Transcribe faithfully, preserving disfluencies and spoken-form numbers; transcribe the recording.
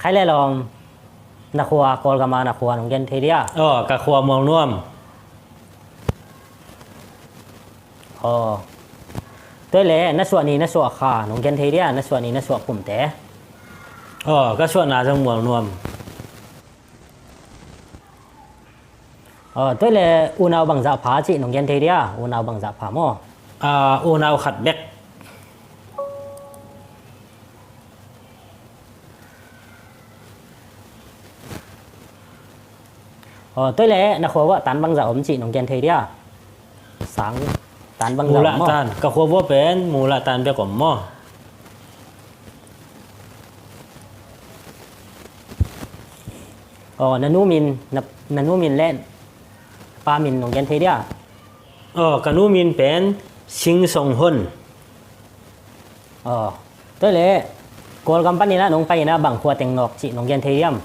Hai le lawm, na khua, Kawlgam a na khua nong gen thei dia? Aw, ka khua Mualnuam. Aw. Tua le na suah ni na suah kha nong gen thei dia, na suah ni na suah kumte? Aw, ka suahna zong Mualnuam. Aw, tua le unau bangzah pha cih nong gen thei dia, unau bangzah pha maw? Aw, unau khat bek. Aw, tua le na khua vuah tan bangzah om cih nong gen thei dia? Sang tan bangzah om maw? Mulah tan, ka khua vuah pen mulah tan bek om maw? Aw, na nu min, na, na nu min le pa min nong gen thei dia? Aw, ka nu min pen Sing Song Hon. Aw, tua le Kawlgam panin ah nong pai in ah bang khua teng nawk cih nong gen thei diam?